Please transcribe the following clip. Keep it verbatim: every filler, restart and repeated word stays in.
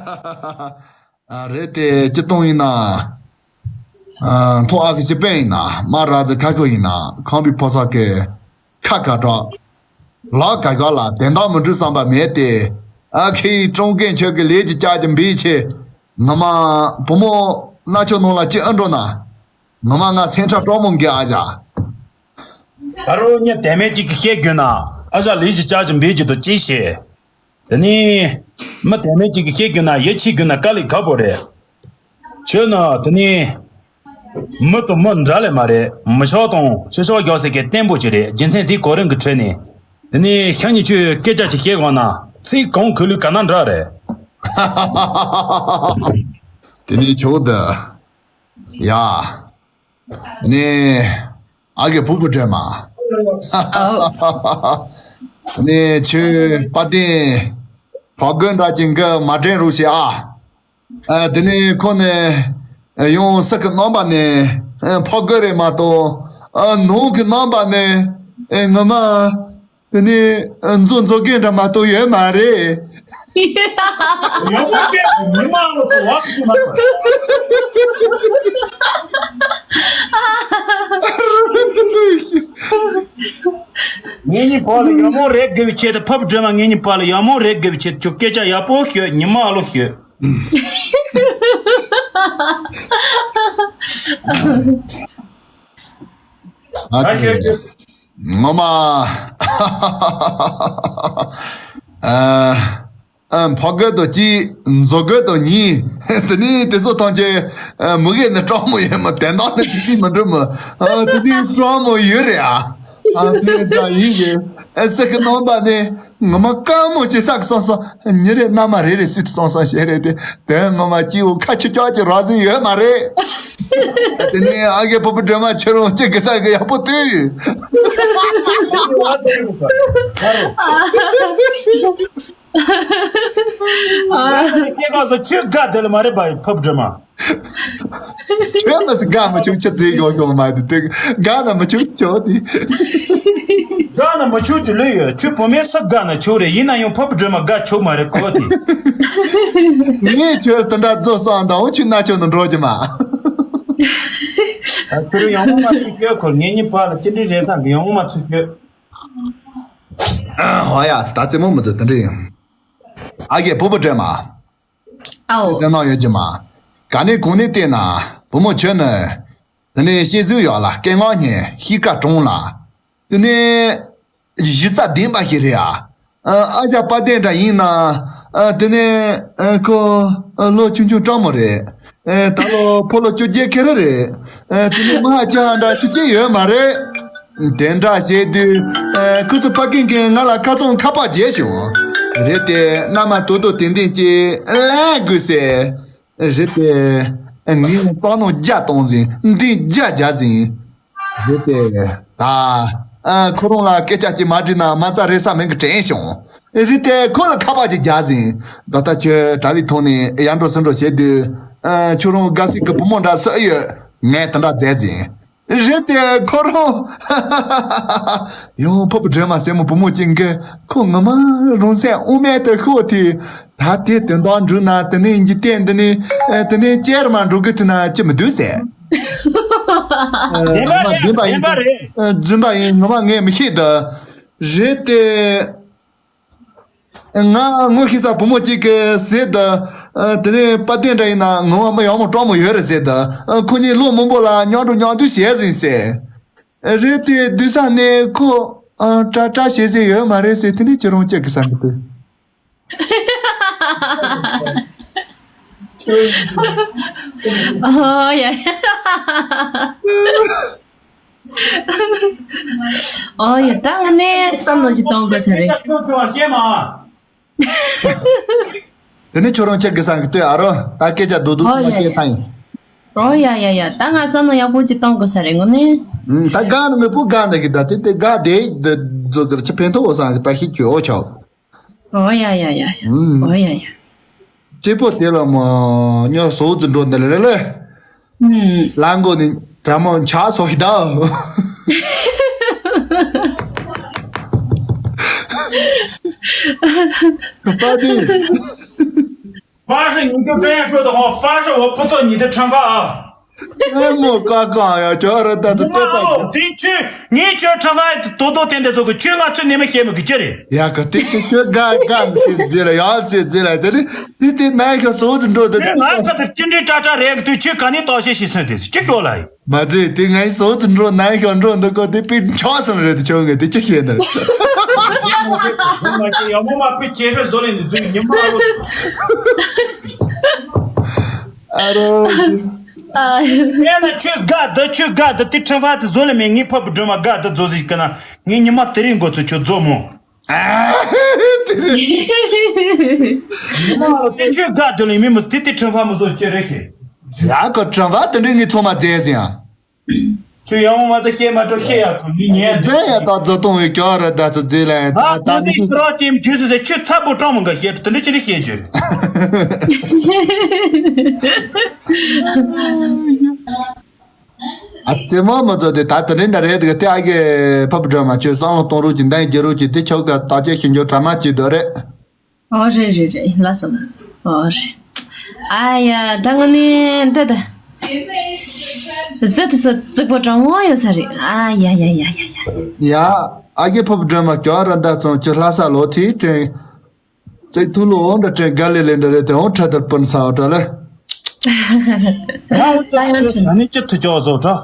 ཨ་རེད་དེ་སྤྱི་གཏོང་ཡིན་ན། ཨ་མཐོ་ཨ་ཁི་སྤྱི་དཔོན་ཡིན་ན་མ་ར་ཛི་ཁ་ཁོ་ཡིན་ན་ཁང་པའི་ཕོ་གསར་གི་ཁ་ཁ་གྲག་ལག་ག་ག་ལ་དོན་དག་མི་འགྲུབ་བསམ་པ་མེད་དེ། ཨ་ཁི་ཀྲུང་རྒན་ཁྱོད་ཀྱི་ལས་ཀྱི་ལྕགས་ཀྱི་འབིགས་ཆེ། ངོ་མ་བུ་མོ་རྣ་ཆོ་ནང་ལ་ཅི་ཨ་འགྲོ་ན། ངོ་མ་ང་སེམས་ཁྲལ་སྤྲང་མོ་འགའ་ཨ་ཞག་ད་རུང་མྱི་དེ་མེད་ཅིག་གི་བཤད་རྒྱུ་ན་ཨ་ཞག་ལས་ཀྱི་ལྕགས་ཀྱི་འབིགས་ཀྱི་དུ་ཅི་ཤེས། དེ་ནས་མི་དེ་མེད་ཅིག་གིས་བཤད་རྒྱུ་ན་ཡིད་ཆེས་རྒྱུ་ན་དཀའ་ལས་ཁག་པོ་རེད། ཁྱོད་ནི་དེ་ནས་མི་དང་མི་འདྲ་ལས་མ་རེད། མི་ཆོག་དང་ཆོས་ཕྱོགས་རྒྱག་ས་གི་བརྟན་པོ་ཅིག་རེད། རྒྱུ་མཚན་དེའི་གོ་རིམ་གྱི་ཁྲོད་ནས་དེ་ནས་ཤ་ཉེ་ཁྱོད་སྐད་ཆ་ཅིག་བཤད་དགོས་ན་ཚིག་གང་ཁུ་ལུས་ག་ན་འདྲ་རེད། དེ་ནས་ཆོག་ད། ཡ། ནས་ཨ་གི་ཕུ་བུ་དྲན་མ། ནས་ཆོས་པ་ཏན་ཕ་རྒོད་འདྲ་ཅན་གི་མ་དྲན་རུ་ཞེ་ཨ། ཨ་དེ་ནས་ཁོ་ནས་ཡང་སྲིད་ཀྱི་རྣམ་པ་ནས་ཕ་རྒོད་རེད་མ་གཏོགས་ཨ་ནང་གི་རྣམ་པ་ནས་ངོ་མ། དེ་ནས་མཛོ་མཛོ་རྒན་འདྲ་མ་གཏོགས་ཡོད་མ་རེད། ཡག་པོ་སྐད་ཀྱི་ཉི་མ་ལོ་ཚོ་བ་ཀུ་ཤི་མ་ཐག་ངེད་གཉིས་བར་ལ་ཡག་མོ་རེད་དགེ་བའི་ཆེད་དུ་ཕབ་སྒྲོལ་མ་ངེད་གཉིས་བར་ལ་ཡག་མོ་རེད་དགེ་བའི་ཆེད་དུ་ཁྱོད་སྐད་ཆ་ཡག་པོ་ཤོད་ཉི་མ་ལོ་ཤོད། ཨ་ཁེ། ངོ་མ། ཨ། ཨ་ཕ་རྒོད་དང་གཅིག་མཛོ་རྒོད་དང་གཉིས། དེ་ནས་དེ་ཚོ་ཐམས་ཅད་ཨ་མི་གེ་ནི་སྤྲང་མོ་ཡོད་མ་དན་དག་ནི་དེ་དུས་མི་འགྲོ་མོ། ཨ་དེ་ནས་སྤྲང་མོ་ཡོད་རེད་ཨ། ཨ་དེ་འདྲ་ཡིན་གི། ཨ་སྲིད་ཀྱི་རྣམ་པ་ནི་ངོ་མ་དཀའ་མོ་ཞིག་བསགས་སོང་སོང་ཉི་རེ་མནའ་མ་རེ་རེ་སྲིད་དུ་སོང་སོང་ཞེས་རེད་དེ། དོན་ངོ་མ་སྐྱིད་པོ་ཁ་ཆུ་ཀྱག་ཅིག་རག་ཟིན་ཡོད་མ་རེད། དེ་ནས་ཨ་གའི་ཕུ་བུ་སྒྲོལ་མ་ཁྱོད་རང་སྐྱིད་དགེ་ས་གི་ཡག་པོ་དུས། ས་རུ། སྐྱེ་ཁ་སོ་ཆུ་དགའ་དེ་ལ་མ་རེད་པ་ཕུ་བུ་སྒྲོལ་མ། ཁྱོད་མ་སི་དགའ་མ་བྱུང་ཆུ་ཚེ་ཡོང་ཡོང་མ་དེ་དེ་དགའ་ན་མ་བྱུང་ཆོག་དེ། དགའ་ན་མ་བྱུང་ཆུ་ལོས་ཡོད་ཁྱོད་བུ་མོའི་སུ་དགའ་ན་ཆོག་རེད་ཡིན་ན་ཡང་ཕུ་བུ་སྒྲོལ་མ་དགའ་ཆོག་མ་རེད་གོ་དེ། ངས་ཁྱོད་དེ་འདྲ་རྫོགས་སོང་དང་འོ་ཁྱོད་ན་ཁྱོད་དུ་འགྲོ་གི་མ། ཁྱོད་ཡང་མ་ཚུགས་ཁྱོད་ཁོ་ངེད་གཉིས་བར་ལ་ཅི་འདྲ་རེད་བསམ་གི་ཡང་མ་ཚུགས་ཁྱོད། ཧོ་ཡ་ད་རྩེད་མོ་མི་ཚོ་དེ་འདྲ་ཡིན། ཨ་གའི་ཕུ་བུ་སྒྲོལ་མ། ཨའོ། སེམས་ནང་ཡོད་ཀྱི་མ། ག་ནས་གོང་ནས་བལྟས་ན་བུ་མོ་ཁྱོད་ནི། དེ་ནས་ཤེས་བཟོས་ཡོད་ལ་སྐད་ངག་སྙན་གཤིས་ཀ་དྲང་ལ། དེ་ནས་གཞི་རྩ་ལྡན་པ་ཞིག་རེད་ཨ། ཨ་ཨ་ཞག་དཔལ་ལྡན་འདྲ་ཡིན་ན། ཨ་དེ་ནས་ཨ་ཁོ་ཨ་ལོ་ཆུང་ཆུང་སྤྲང་མོ་རེད། ཨ་ད་ལོ་ཕོ་ལོ་བཅོ་བརྒྱད་ཁེ་རེ་རེད། ཨ་དེ་ནས་མ་ཧ་ཅང་འདྲ་ཆུ་ཆེ་ཡོད་མ་རེད། དེ་འདྲ་བྱས་དུས་ཨ་ཁོ་ཚོ་ཕ་རྒན་གྱིས་ང་ལ་ཁ་ཚང་ཁ་པར་བརྗེས་བྱུང་། རེད་དེ་མནའ་མ་དོ་དོ་ཏན་ཏན་གྱིས་ལེན་དགོས་ཟེར། རེད་དེ། ངས་བསམ་མནོ་བརྒྱ་བཏང་ཟིན་འདི་བརྒྱ་བརྒྱ་ཟིན། རེད་དེ། ད། ཨ་ཁོ་རང་ལ་སྐད་ཆ་གཅིག་མ་དྲིས་ན་མ་རྩ་རེ་ས་མེད་གི་དྲན་བྱུང་། རེད་དེ་ཁོ་ལ་ཁ་པར་གཅིག་རྒྱག་ཟིན། ད་ལྟ་ཁྱོད་དྲ་བའི་ཐོག་ནས་ཡར་འགྲོ་ཚུར་འགྲོ་བྱེད་དུས། ཨ་ཁྱོད་རང་དགའ་སྲིད་གི་བུ་མོ་འདྲ་སུ་ཡོད། ངས་དེ་འདྲ་མཛད་ཟིན། རེད་དེ་ཁོ་རང་། ཡང་ཕུ་བུ་སྒྲོལ་མ་སྲས་མོ་བུ་མོ་ཅན་གྱི་ཁོ་ངོ་མ་རང་སེམས་དབུ་མེད་དུ་ཤོར་དེ། ད་དེ་དོན་དག་འགྲུབ་ན་དེ་ནས་འཇིག་རྟེན་འདི་ནས་ཨེ་དེ་ནས་བསྐྱར་མ་འགྲོ་གི་ཐུབ་ན་ཅི་མི་འདུག་ཟེར། ཨེ་བདེན་པ་ངོ་མ་རེད་བདེན་པ་ཡིན་བདེན་པ་རེད། ཨེ་རྫུན་པ་ཡིན་ངོ་མ་ངས་མི་ཤེས་ད། རེད་དེ། ང་ངོ་ཤེས་ས་བུ་མོ་གཅིག་གིས་ཟེར་ད། ཨེ་དེ་ནས་དཔལ་ལྡན་འདྲ་ཡིན་ན་ངོ་མ་མི་ཡག་མོ་སྤྲང་མོ་ཡོད་རེད་ཟེར་ད། ཨེ་ཁོ་གཉིས་ལོ་མང་པོ་ལ་མཉམ་འགྲོ་མཉམ་འདུག་བྱས་ཟིན་ཟེར། རེད་དེ་སྡུག་ས་ནས་ཁོ་ཨ་ཏྲ་ཏྲ་བྱེད་ཟེར་ཡོད་མ་རེད་ཟེར་དེ་ནས་ཁྱེད་རང་སྐྱག་གི་ས་འདུག་ཏུ། ཨོ་ཡ་ཡ། ཨོ་ཡ་ད་ང་ནས་བསམ་བློ་ཅིག་གཏོང་དགོས་ས་རེད། ཁྱོད་ཚོ་བཤད་མ། དེ་ནས་ཁྱོད་རང་ཁྱེད་དགེ་སང་གི་ལྟོས་ཨ་རོ། ད་སྐད་ཆ་རྡོག་རྡོག་ཨོ་ཙམ་མ་ཡ་བཤད་ཡ། ཚར་ཡིན། ཨོ་ཡ་ཡ་ཡ། ད་ང་བསམ་བློ་ཡག་པོ་ཅིག་གཏོང་དགོས་ས་རེད་དངོས་གནས། ཨུམ། ད་དགའ་ནི་མི་སྤུ་དགའ་འདི་གི་ད་དེ་དེ་དགའ་དེ་འདི་ཛོ་གི་ཁྱི་ཕན་ཐོགས་འོ་སང་གི་ད་ཤི་གྱོད་འོ་ཆོག་ཨོ་ཡ་ཡ་ཡ། ཨུམ། ཨོ་ཡ་ཡ། ཅི་པོ་དེ་ལ་མོ་ཉོ་སོ་ཙི་འགྲོ་འདི་ལ་ལེ་ལེ། ཨུམ། ལ་མགོ་ནི་དྲ་མོ་ཆགས་སོ་ཤི་ད། པ་དེ། 发射，你就这样说的话，发射我不做你的惩罚啊。 ཨེ་མོ་ཀ་ཀ་ཡ་ཁྱོད་ར་ད་ཚོ་ལྟོས་པ་ཉི་མ་ཨོ་དེ་ཁྱོད་ངས་ཁྱོད་ཁྲ་ཧྥ་དོ་དོ་དེ་འདྲ་ཚོ་གི་ཁྱོད་ང་ཚོ་ནི་མི་ཤེས་མི་གི་ཅི་རེད། ཡ་གི་དེ་དེ་ཁྱོད་དགའ་དགའ་ནི་ཟེར་ཟེར་ལ་ཡ་ཟེར་ཟེར་ལ་དེ་ནི་དེ་དེ་ནང་ཤ་སོ་ཙི་འགྲོ་དེ་ཁྱོད་ང་ཚོ་དེ་ཅི་འདྲའི་ཀྲ་ཀྲ་རེད་གི་དུས་ཁྱོད་ག་ནས་བརྟག་དཔྱད་བྱས་སོང་དེ་ཅི་ཤོག་ལ་ཡིན། མ་ཟེར་དེ་ངའི་སོ་ཙི་འགྲོ་ནང་ཤ་འགྲོ་འདུག་གོ་དེ་པི་ཆོག་སོང་རེད་དེ་ཁྱོད་ངས་དེ་ཅི་ཤེས་ནི་རེད། ཡ་མོ་མ་པི་ཅེ་ཧྲ་བཟོ་ལེ་ནི་དུས་ཉི་མ་ཨོ། ཨ་རོ། ཨ། ཡང་ན་ཁྱོད་དགའ་འདི་ཁྱོད་དགའ་འདི་དེ་ཁྲིམས་ཕ་དེ་བཟོ་ལ་མེད། ངའི་ཕ་བུ་སྒྲོལ་མ་དགའ་འདི་བཟོ་ཟིག་གི་ན་ངའི་ཉི་མ་དེ་རིང་འགོ་ཚུགས་ཁྱོད་རྫོགས་མོ། ཨ། དེ་རེད། དེ་ཁྱོད་དགའ་འདི་ལ་མི་མི་དེ་དེ་ཁྲིམས་ཕ་མི་བཟོ་ཅི་རེད་ཤེས། ཡ་གི་ཁྲིམས་ཕ་དེ་འདྲའི་ངའི་ཚོ་མ་མཛད་ཟིན་ཡ། ཁྱོད་ཡང་མ་ཚ་ཤེས་མ་གྲོགས་ཤེས་ཡ་ཁོ་མི་ཉན། མཛད་ཡ་ད་རྫོགས་གཏོང་བའི་སྐྱོ་ར་ད་ཚོ་མཛད་ལ་ཡ་ད་ད་ད་མི་ཁྱོད་རང་ཅེམ་ཁྱོད་སུ་ཟེར་ཁྱོད་ཚ་པོ་གྲོང་མི་འགའ་ཤེས་དེ་འདྲ་ཅི་འདྲ་ཤེས་རྒྱུ། ཨ་ཙི་ཙེ་མོ་མོ་ཚོ་དེ་ད་དེ་འདྲ་རེད་དེ་ག་དེ་ཨ་གི་ཕ་བུ་སྒྲོལ་མ་ཁྱོད་བསམ་བློ་གཏོང་རོགས་ཀྱི་འདང་རྒྱག་རོགས་ཀྱི་དེ་ཁྱོད་ཀ་བརྟག་དཔྱད་ཞིབ་འཇུག་གྲ་མ་བྱེད་འདོད་རེད། ཨོ་རེད་རེད་རེད་ལགས་སོ་ལགས་སོ་ཨོ་རེད། ཨ་ཡ་ད་ང་ནི་འདི་ད། ཟི་དེ་ཚོ་རྫིག་པོ་གྲང་མོ་ཡོད་ས་རེད། ཨ་ཡ་ཡ་ཡ་ཡ་ཡ། ཡ། ཨ་གི་ཕ་བུ་སྒྲོལ་མ་ཁྱོད་ར་ད་ཚོང་ཁྱོད་ལྷ་ས་ལོ་དེ་དྲན། ཚིག་ཐུག་ལོ་འོང་འདྲ་དྲན་དགའ་ལེ་ལེ་འདྲ་རེད་དེ་འོང་ཁྲ་དར་སྤུན་ས་འོ་འདྲ་ལེ། ང་ད་ནི་ཅི་ཐུ་ཅོག་བཟོ་འདྲ།